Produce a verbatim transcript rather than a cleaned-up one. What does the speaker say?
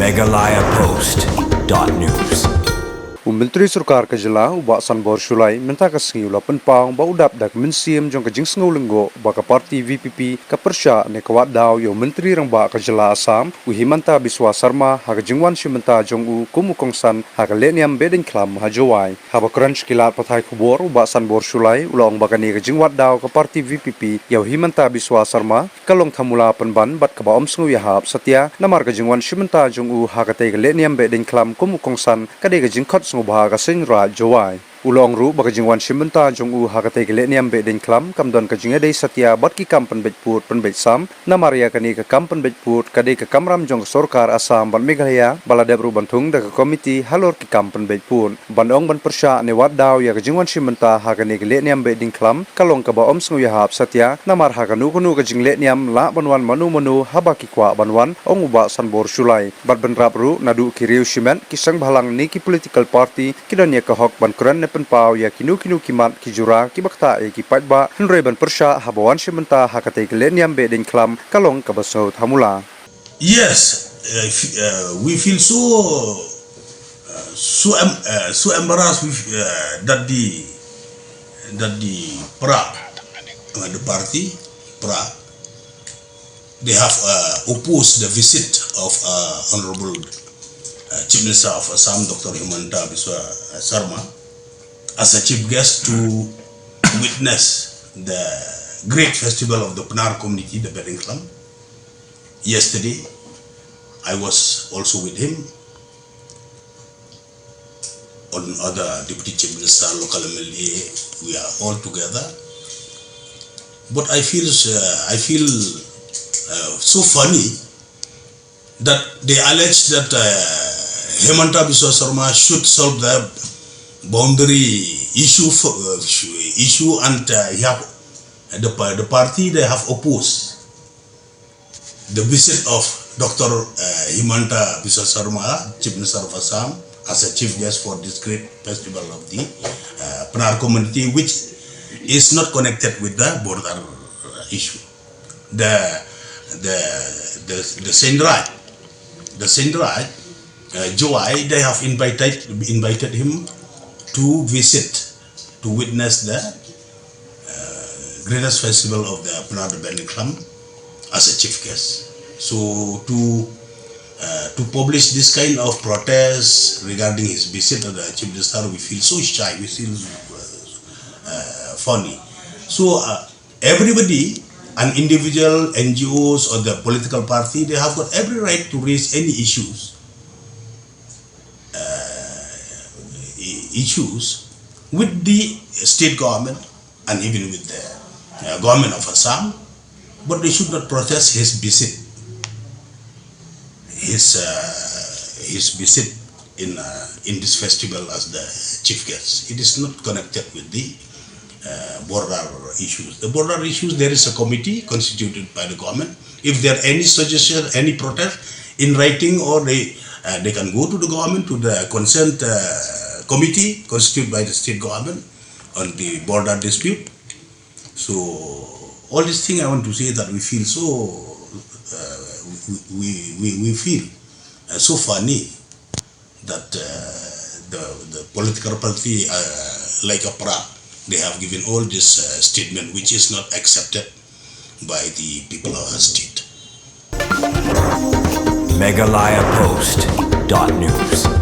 Meghalaya Post dot news. U Myntri Sorkar ka Jylla, u Bah Sanbor Shullai, mynta ka sngi u la pynpaw ba u dap da ka mynsiem jong ka jingsngew lyngkhuh ba ka party V P P ka pyrshah ne ka wad daw ïa u Myntri Rangbah ka Jylla Assam, u Himanta Biswa Sarma, ha ka jingwan shim bynta jong u kum u kongsan ha ka lehniam Behdeiñkhlam ha Jowai. Haba kren sha ki lad pathai khubor, u Bah Sanbor Shullai u la ong ba kane ka jingwad daw ka party V P P ïa u Himanta Biswa Sarma ka long thamula pynban bad kaba ym sngew ïahap satia namar ka jingwan shim bynta jong u ha katei ka lehniam Behdeiñkhlam kum u kongsan ka dei ka jingkhot sngewbha ka Seiñ Raij Jowai. U la ong ruh ba ka jingwan shim bynta jong u ha katei ka lehniam Behdeiñkhlam kam don ka jingïadei satia bad ki kam pynbeit pud pynbeit sam, namar ïa kane ka kam pynbeit pud ka dei ka kamram jong ka sorkar Assam bad Meghalaya ba la dep ruh ban thung da ka komiti halor ki kam pynbeit pud. Ban ong ban pyrshah ne wad daw ïa ka jingwan shim bynta ha kane ka lehniam Behdeiñkhlam ka long kaba ym sngew ïahap satia namar ha kano kano ka jinglehniam lah ban wan mano mano haba ki kwah ban wan, ong u Bah Sanbor Shullai. Bad bynrap ruh naduh ki riew shimet, ki seng bhalang ne ki political party ki don ïa ka hok ban kren ne pynpaw ïa kino kino ki mat ki jura kiba ktah ïa ki paidbah, hynrei ban pyrshah haba wan shim bynta ha katei ka lehniam Behdeiñkhlam ka long kaba sngew thamula. Yes, uh, f- uh, we feel so uh, so em- uh, so embarrassed with, uh, that the that the pra uh, the party pra they have uh, opposed the visit of uh, Honorable uh, Chief Minister of Assam, Doctor Himanta Biswa Sarma, as a chief guest to witness the great festival of the Pnar community, the Behdeiñkhlam. Yesterday, I was also with him. On other Deputy Chief Minister, local M L A, we are all together. But I feel, uh, I feel uh, so funny that they allege that uh, Himanta Biswa Sarma should solve the boundary issue for, uh, issue and uh, he have the, pa- the party they have opposed the visit of Doctor uh, Himanta Biswa Sarma, Chief Minister of Assam, as a chief guest for this great festival of the uh, Pnar community, which is not connected with the border issue. The the the, the Seiñ Raij, the Seiñ Raij, uh, Jowai, they have invited invited him to visit to witness the uh, greatest festival of the Pnar Behdeiñkhlam as a chief guest. So to uh, to publish this kind of protest regarding his visit to the chief minister, we feel so shy, we feel uh, uh, funny. So uh, everybody, an individual, N G Os, or the political party, they have got every right to raise any issues uh, i- issues with the state government and even with the uh, government of Assam, but they should not protest his visit, his uh, his visit in uh, in this festival as the chief guest. It is not connected with the uh, border issues. The border issues, there is a committee constituted by the government. If there are any suggestion, any protest in writing, or they uh, they can go to the government, to the consent uh, committee constituted by the state government on the border dispute. So all this thing I want to say that we feel so uh, we, we, we, we feel uh, so funny that uh, the, the political party uh, like a pra, they have given all this uh, statement which is not accepted by the people of our state. Meghalaya Post dot news.